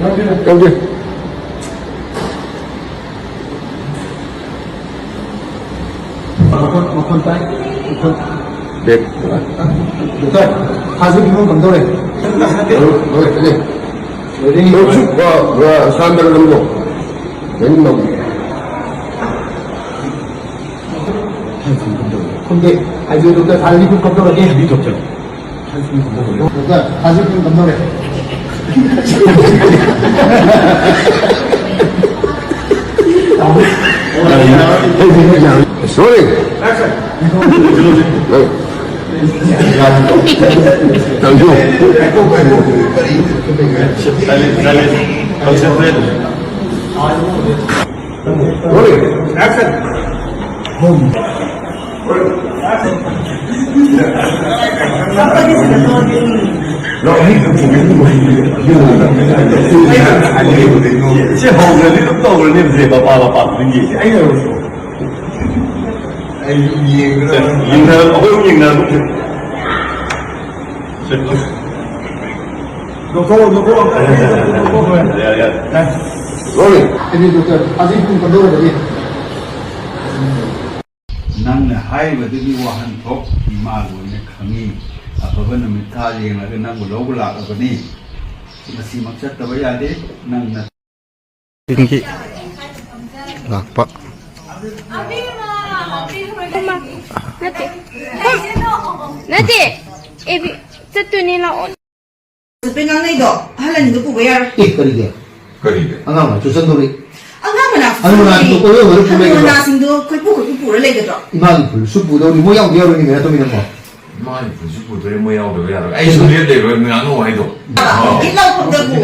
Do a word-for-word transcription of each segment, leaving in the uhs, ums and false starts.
ꯌꯥꯎꯗꯦ꯫ ꯃꯈꯣꯟ, ꯃꯈꯣꯟ ꯇꯥꯏ꯫ ꯃꯈꯣꯟ꯫ ꯕꯦꯛ꯫ ꯗꯣꯛꯇꯔ, ꯍꯧꯖꯤꯛ ꯐꯤꯕꯝ ꯀꯝꯗꯧꯔꯦ? ꯂꯣꯏꯔꯦ, ꯂꯣꯏꯔꯦ꯫ ꯂꯣꯏꯔꯦ꯫ ꯂꯣꯏꯔꯦ꯫ ꯂꯣꯏꯔꯦ꯫ ꯁꯥꯟꯗꯔ ꯂꯝꯗꯣ꯫ ꯀꯩꯅꯣ ꯇꯧꯗꯦ꯫ ꯈꯪꯗꯦ꯫ ꯑꯩꯁꯨ ꯗꯣꯛꯇꯔ ꯊꯥꯖꯤꯟ ꯀꯝꯗꯧꯔꯒꯦ? ꯍꯥꯏꯕꯤꯌꯨ ꯗꯣꯛꯇꯔ꯫ ꯗꯣꯛꯇꯔ, ꯍꯧꯖꯤꯛ ꯄꯨꯡ ꯀꯝꯗꯧꯔꯦ? Sorry. Thank you. Silent, silent. Concentrate. Rolling. Action. ꯁꯤ ꯍꯧꯈ꯭ꯔꯗꯤ ꯑꯗꯨꯝ ꯇꯧꯈ꯭ꯔꯅꯦꯕꯁꯦ, ꯃꯄꯥ ꯃꯄꯥ ꯈꯨꯗꯤꯡꯒꯤ꯫ ꯑꯩꯅ ꯑꯩ ꯌꯦꯡꯗ꯭ꯔꯥ? ꯌꯦꯡꯅꯔ-, ꯑꯩꯈꯣꯏ ꯑꯍꯨꯝ ꯌꯦꯡꯅꯔꯒꯨꯝꯁꯦ꯫ ꯂꯧꯊꯣꯛꯑꯣ, ꯂꯧꯊꯣꯛꯑꯣ꯫ ꯌꯥꯔꯦ, ꯌꯥꯔꯦ꯫ ꯂꯣꯏꯔꯦ꯫ ꯑꯗꯨꯗꯤ ꯗꯣꯛꯇꯔ, ꯍꯧꯖꯤꯛ ꯄꯨꯡ ꯀꯝꯗꯧꯔꯕꯗꯤ? ꯅꯪꯅ ꯍꯥꯏꯔꯤꯕꯗꯨꯒꯤ ꯋꯥꯍꯟꯊꯣꯛ ꯏꯃꯥ ꯂꯣꯏꯅ ꯈꯪꯉꯤ꯫ ꯑꯐꯕ ꯅꯨꯃꯤꯠ ꯊꯥ ꯌꯦꯡꯂꯒ ꯅꯪꯕꯨ ꯂꯧꯕ ꯂꯥꯛꯂꯕꯅꯤ꯫ ꯉꯁꯤꯃꯛ ꯆꯠꯇꯕ ꯌꯥꯗꯦ꯫ ꯅꯪꯅ ꯇꯤꯟꯒꯤ ꯂꯥꯛꯄ꯫ ꯅꯠꯇꯦ꯫ ꯅꯠꯇꯦ꯫ ꯑꯦ ꯕꯤ ꯆꯠꯇꯣꯏꯅꯦ, ꯂꯥꯛꯑꯣ꯫ ꯆꯠꯄꯩ ꯉꯥꯡꯅꯩꯗꯣ ꯑꯍꯜ ꯑꯅꯤꯗꯣ ꯄꯨꯕ ꯌꯥꯔꯣꯏ꯫ ꯑꯦ, ꯀꯔꯤꯒꯤ? ꯀꯔꯤꯒꯤ? ꯑꯉꯥꯡ ꯃꯅꯥꯛꯁꯨ ꯆꯪꯗꯧꯔꯤ꯫ ꯑꯉꯥꯡ ꯃꯅꯥꯛꯁꯨ ꯍꯅꯨ ꯆꯪꯗꯧꯔꯤ꯫ ꯃꯅꯥꯛꯇꯣ ꯀꯣꯏꯌꯧ ꯂꯣꯏꯔ ꯄꯨ ꯍꯅꯨ ꯂꯩꯒꯗ꯭ꯔꯣ? ꯃꯅꯥꯁꯤꯡꯗꯣ ꯈꯣꯏꯄꯨ ꯈꯣꯏꯄꯨ ꯄꯨꯔ ꯂꯩꯒꯗ꯭ꯔꯣ? ꯏꯃꯥꯒꯤ ꯐꯨꯜꯁꯨ ꯄꯨꯗꯧꯔꯤ, ꯃꯣꯏ ꯌꯥꯎꯗ ꯌꯥꯔꯣꯏꯅꯦ, ꯃꯦꯗꯥꯝ ꯇꯣꯝꯕꯤꯅꯝꯃꯣ꯫ ꯏꯃꯥꯒꯤ ꯐꯨꯜꯁꯨ ꯄꯨꯗꯣꯔꯤ, ꯃꯣꯏ ꯌꯥꯎꯗꯕ ꯌꯥꯔꯣꯏ꯫ ꯑꯩꯁꯨ ꯂꯦꯞ ꯂꯩꯔꯣꯏ, ꯉꯥꯡꯅꯧ ꯍꯥꯏꯗꯣ꯫ ꯒꯤꯠ ꯂꯥꯎ ꯈꯨꯝꯗꯒꯨ꯫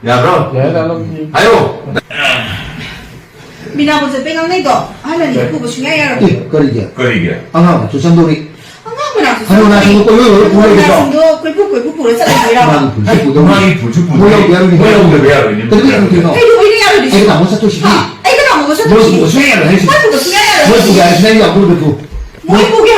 ꯌꯥꯕ꯭ꯔꯣ? ꯌꯥꯔꯦ, ꯂꯥꯛꯂꯝꯃꯤ꯫ ꯍꯥꯏꯌꯣ꯫ ꯃꯤꯅꯥꯕ ꯆꯠꯄꯩ ꯉꯥꯡꯅꯩꯗꯣ ꯑꯍꯜ ꯑꯅꯤꯗꯣ ꯄꯨꯕ ꯁꯨꯡꯌꯥ ꯌꯥꯔꯣꯏ꯫ ꯑꯦ, ꯀꯔꯤꯒꯤ? ꯀꯔꯤꯒꯤ? ꯑꯉꯥꯡ ꯃꯅꯥꯛꯁꯨ ꯆꯪꯗꯧꯔꯤ꯫ ꯑꯉꯥꯡ ꯃꯅꯥꯛꯁꯨ ꯍꯅꯨ ꯃꯅꯥꯛꯁꯤꯡꯗꯣ ꯆꯪꯗꯧꯔꯤ꯫ ꯀꯣꯏꯌꯧ ꯂꯣꯏꯔ ꯄꯨ ꯂꯩꯒꯗ꯭ꯔꯣ? ꯍꯅꯨ ꯃꯅꯥꯛꯁꯤꯡꯗꯣ ꯀꯣꯏꯄꯨ ꯀꯣꯏꯄꯨ ꯄꯨꯔ ꯆꯠꯂꯨꯗꯣꯏꯔꯕ? ꯃꯥꯒꯤ ꯐꯨꯜꯁꯨ ꯄꯨꯗꯣꯔꯤ꯫ ꯃꯣꯏ ꯌꯥꯎꯗ ꯌꯥꯔꯣꯏꯅꯦ꯫ ꯃꯣꯏ ꯌꯥꯎꯗꯕ ꯌꯥꯔꯣꯏꯅꯦ꯫ ꯀꯩꯗꯧꯕꯩ ꯌꯥꯎꯗ꯭ꯔꯤꯅꯣ? ꯀꯩꯗꯧꯕꯩ ꯌꯥꯔꯣꯏꯗꯣꯏꯅꯣ? ꯑꯩꯒ ꯇꯥꯃꯣ ꯆꯠꯇꯣꯏꯁꯤꯗꯤ꯫ ꯍꯥ? ꯑꯩꯒ ꯇꯥꯃꯣꯒ ꯆꯠꯇꯣꯏꯁꯤꯗꯤ꯫ ꯃꯣꯏ ꯄꯨꯕ ꯁꯨꯡꯌꯥ ꯌꯥꯔꯣꯏ ꯍꯥꯏꯁꯤꯗꯤ꯫ ꯃꯣꯏ ꯄꯨꯕ ꯁꯨꯡꯌꯥ ꯌꯥꯔꯣꯏ ꯃꯣꯏ ꯍꯥꯏꯁꯤꯗꯤ꯫ ꯄꯨꯒꯦ ꯍꯥꯏꯔꯁꯤ ꯅꯪ ꯌꯥꯎꯗꯣꯏ ꯅꯠꯇ꯭ꯔꯣ? ꯃꯣꯏ ꯄꯨꯒꯦ